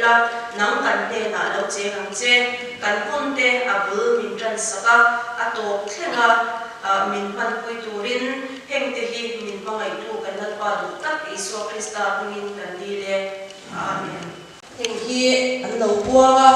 la, nang kan hnenah lo cheng ang che. Kan hun te a bul min tan sak a, a tawp thleng a, min hmanpui turin hengte hi min hmangaihtu kan Lalpa duh tak Isua Krista hmingin kan dil e. Amen. Heng hi an lo puang a,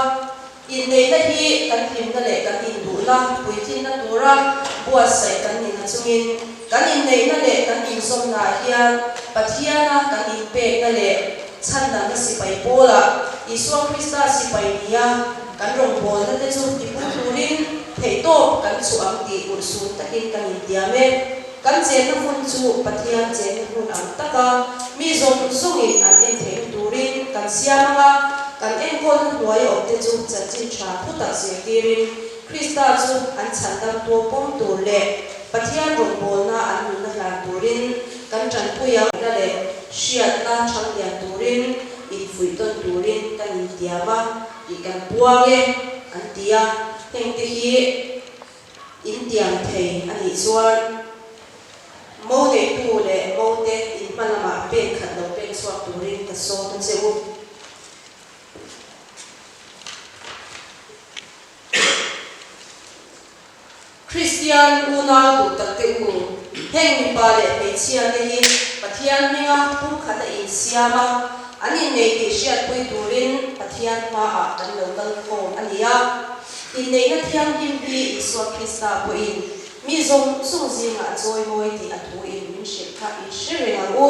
inneihna hi kan hlimna leh kan induhna puitlinna tura buatsaih kan ni nachungin kan inneihna leh kan inzawmnaah hian Pathiana kan inpekna leh chhandamna sipai pawlah Isua Krista sipai nia kan rawngbawlna te chu tipung turin theihtawp kan chhuah ang tih urhsun takin kan intiam e. Kan chenna hmun chu Pathian chenna hmun ang taka mi zawng zawngin an en theihna turin kan siam ang a, kan enkawlna hnuaia awmte chu chanchin tha phutak zirtirin Krista chu an chhandam tuau pawm tur leh Pathian rawngbawlna an nunna hlan turin kan tanpui ang. Na leh hriatna thanglian turin infuih tawn turin kan intiam a tih kan puang e, an ti a, hengte hi. In tiam thei a nih chuan mo neitu leh mo te in hma lamah pen khat lo pen chhuak turin ka sawm a che u. Kristian unau duh tak te u, heng mipa leh hmeichhia te hi Pathian hminga pumkhat a insiam a, an innei tih hriatpui turin Pathian hmaah kan lo kal khawm a ni a. Inneihna thianghlim hi Isua Krista pawhin mi zawng zawng zingah a chawimawi tih a thuin min hrilh kha in hre reng ang u.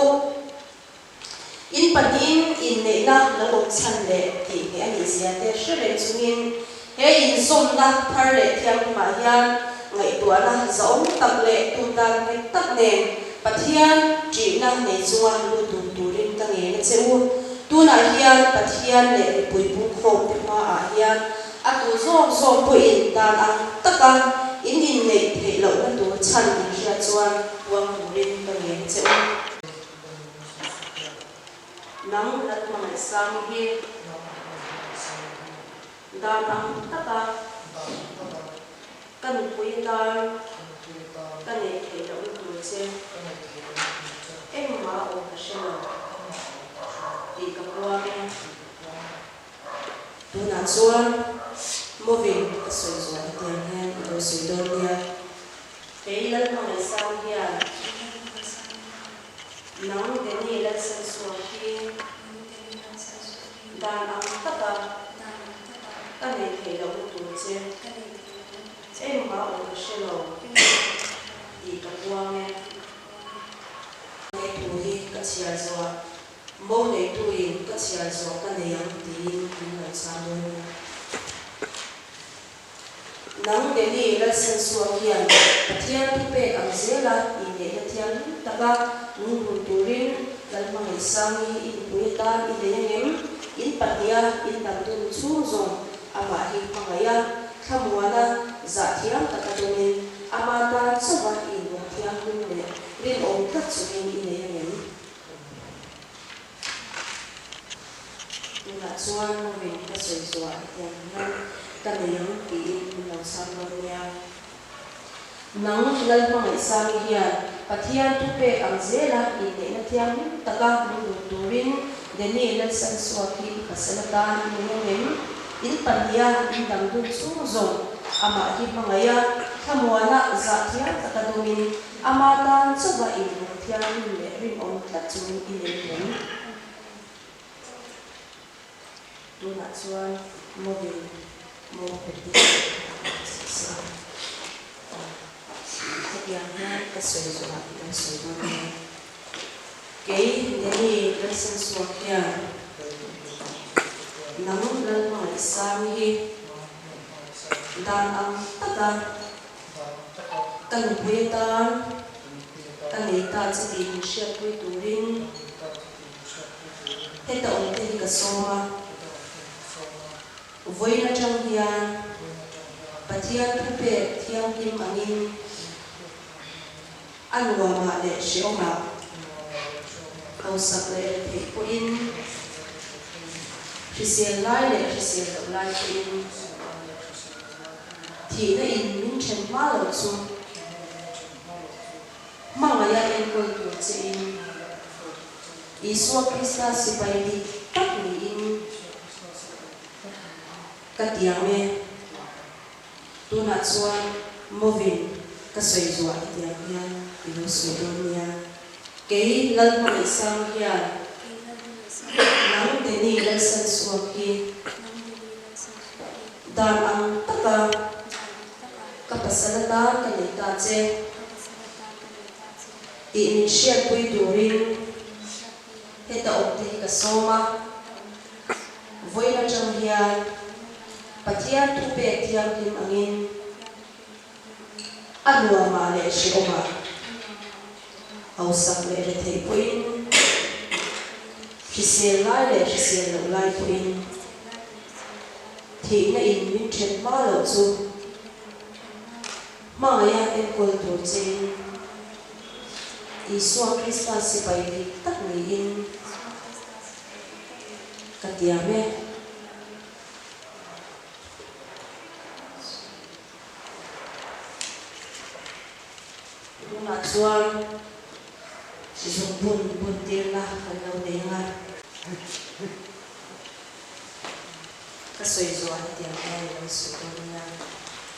In pahnihin inneihna lo awm chhan leh tih nge a nih zia te hre reng chungin he inzawmna thar leh thianghlimah hian ngaihtuahna zahawm tak leh tum dan nghet tak nen Pathian ṭihna nei chunga lut dun turin ka ngen a che u. Tunah hian Pathian leh mipui pungkhawm te hmaah hian A tu zawk zawk pawhin dan ang taka in inneih theih lohna tur chhan in hriat chuan puang turin ka ngen che u. Nang Lalhmangaihsangi hi dan ang taka ka nupui atan ka neih theih lohna tur che engmah awm ka hre lo tih ka puang e. Tunah chuan Movin ka sawi zuah hetiang hian i lo sawi dawn nia. Kei Lalhmangaihsang hian nang Danny Lalsansuak hi dan ang taka ka neih theih lohna tur che engmah awm ka hre lo tih ka puang e. He thu hi ka chhiar zuah. Mo neituin ka chhiar zawh ka nei ang tiin min lo chhang dawn nia. Nang Delhi Lalsensuak hian Pathian thupek ang zela inneihna thianghlim taka nung dun turin Lalhmangaihsangi hi i nupui atan i nei angem? In pahniha in dam dun chhung zawng amah hi hmangaih a, thlamuana zah thiam taka dawmin ama tan chauha i inbuang thianghlim leh rinawm tlat chungin i nei angem? Tunah chuan movie ka sawi zuah hetiang hian ka nei ang tiin min lo chhang dawn nia. Nang Lalhmangaihsangi hian Pathian thupek ang zela inneihna thianghlim taka min dun turin Danny Lalsansuak hi i pasal atan i nei ang em? In pahniha in dang dun chhung zawng amah hi hmangaih a, thlamuana zah thiam taka dawmin Ama tan chauha inbuk thianghlim leh rinawm tlat chungin i nei hlem. Tunah chuan mobile mo peti se hetiang hian ka sawi zawhah i lo sawi dawn nia. Kei Nelly Lalsensuak hian nang Lalhmangaihsangi hi dan ang taka Ka nupui atan ka nei ta che tih min hriatpui turin heta awmte hi ka sawm a. Vawiin atang hian Pathian thupek thianghlim angin a nuamah leh hrehawmah hausak leh retheih pawhin, hrisel lai leh hrisel loh lai pawhin, Thihna in min then hma loh chu hmangaih a enkawl tur che in Isua Krista sipai dik tak niin. Ka tiang e. Tunah chuan Movin ka sawi zuah hetiang hian i lo sawi dawn nia. Kei Lalhmangaihsang hian nang Denny Lalsansuak hi dan ang taka ka pasal atan ka nei ta che tih min hriatpui turin heta awmte hi ka sawm a. Vawiin atang hian Pathian thupek thianghlim angin a nuamah leh hrehawmah hausak leh retheih pawhin, hrisel lai leh hrisel loh lai pawhin thihna in min then hma loh chu hmangaih a enkawl tur chein Isua Krista sipai dik tak niin Ka tiam e. Tunah chuan zungbun bun tirna kan lo nei ang a. Ka sawi zuah hetiang hian i lo sawi dawn nia.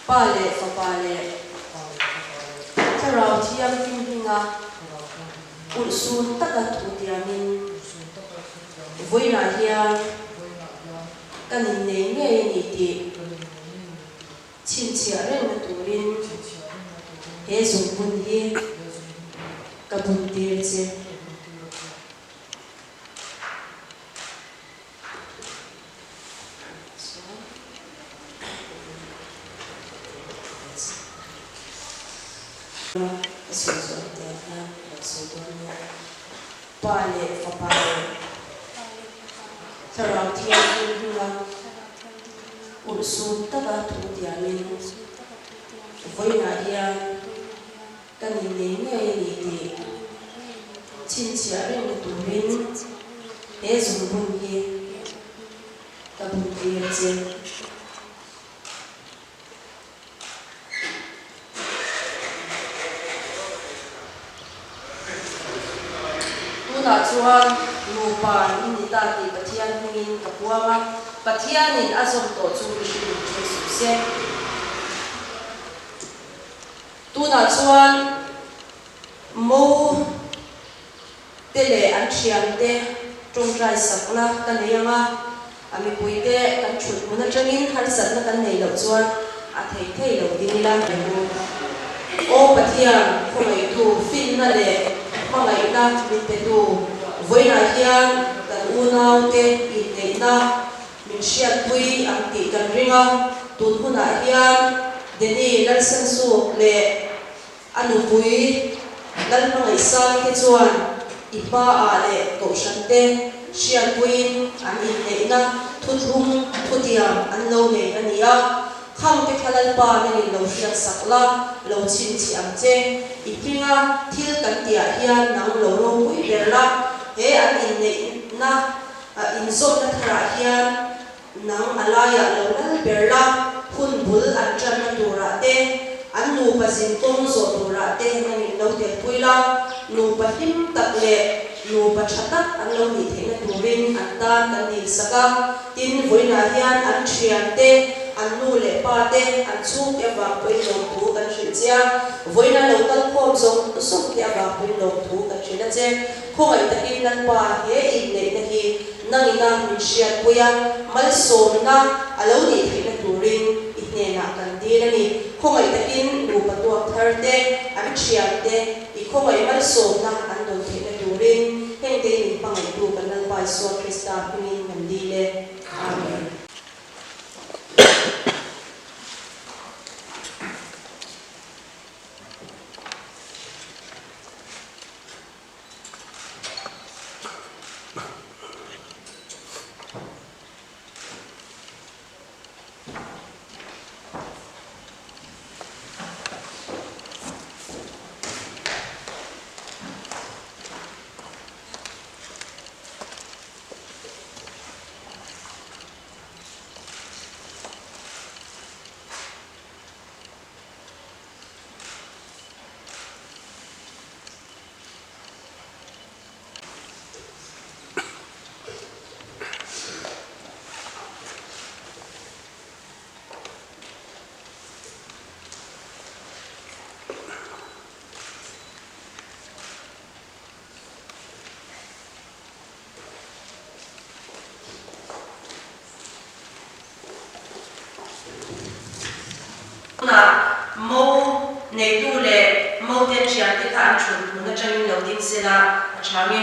Pa leh fapa leh Thlarau Thianghlim hminga ulhsun taka thu tiamin vawiinah hian kan innei ngei a ni tih chhinchhiah rengna turin he zungbun hi ka buntir che. Ka sawi zawh ang tiang hian ka lo sawi dawn nia. Pa leh Fapa leh Thlarau Thianghlim hnunga ulhsum taka thu tiamin vawiinah hian Kan innei ngei a ni tih chhinchhiah rengna turin he zungbun hi ka buntir a che. Tunah chuan nupa in ni ta tih Pathian hmingin ka puang a, Pathianin a zawm tawh chu mihring in then suh se. Tunah chuan Mo te leh an thiante tawngtai sakna ka nei ang a, a mipuite kan thut hmun atangin harsatna kan nei loh chuan a thei thei lo ding ila. Aw Pathian, khawngaihtu, finna leh hmangaihna min petu, vawiinah hian kan unaute inneihna Min hriatpui ang tih kan ring a, tun hunah hian Denny Lalsensuk leh a nupui Lalhmangaihsangi te chuan i hmaah leh kohhran te hriatpuiin an inneihna thuthlung thutiam an lo nei a ni a, khang te kha Lalpa nangin lo hriatsak la, lo chhinchhi ang che. I hminga thil kan tihah hian nang lo ropui ber la, he an inneihna A inzawmna tharah hian nang a laiah lo lal ber la, hun bul an tanna turah te, an nupa zinkawng zawh turah te nangin lo telpui la, nupa hlim tak leh nupa tha tak an lo nih theihna turin an tan kan dilsak a. Tin, vawiinah hian an thian te, an nu leh pa te, an chhungte avang pawhin lawmthu kan hrilh che a, vawiina lo kal khawm zawng zawng te avang pawhin lawmthu kan hrilh a che. Khawngaih takin Lalpa he inneihna hi nangina min hriatpui a, malsawmna a lo nih theihna turin i hnenah kan dil a ni. Khawngaih takin nupa tuak thar te, an thian te, i khawngaih malsawmna an dawn theihna turin hengte i min hmangaihtu kan Lalpa Isua Krista hmingin kan dil e. Amen. kha an thut hmun atangin lo ding sela a tha nge.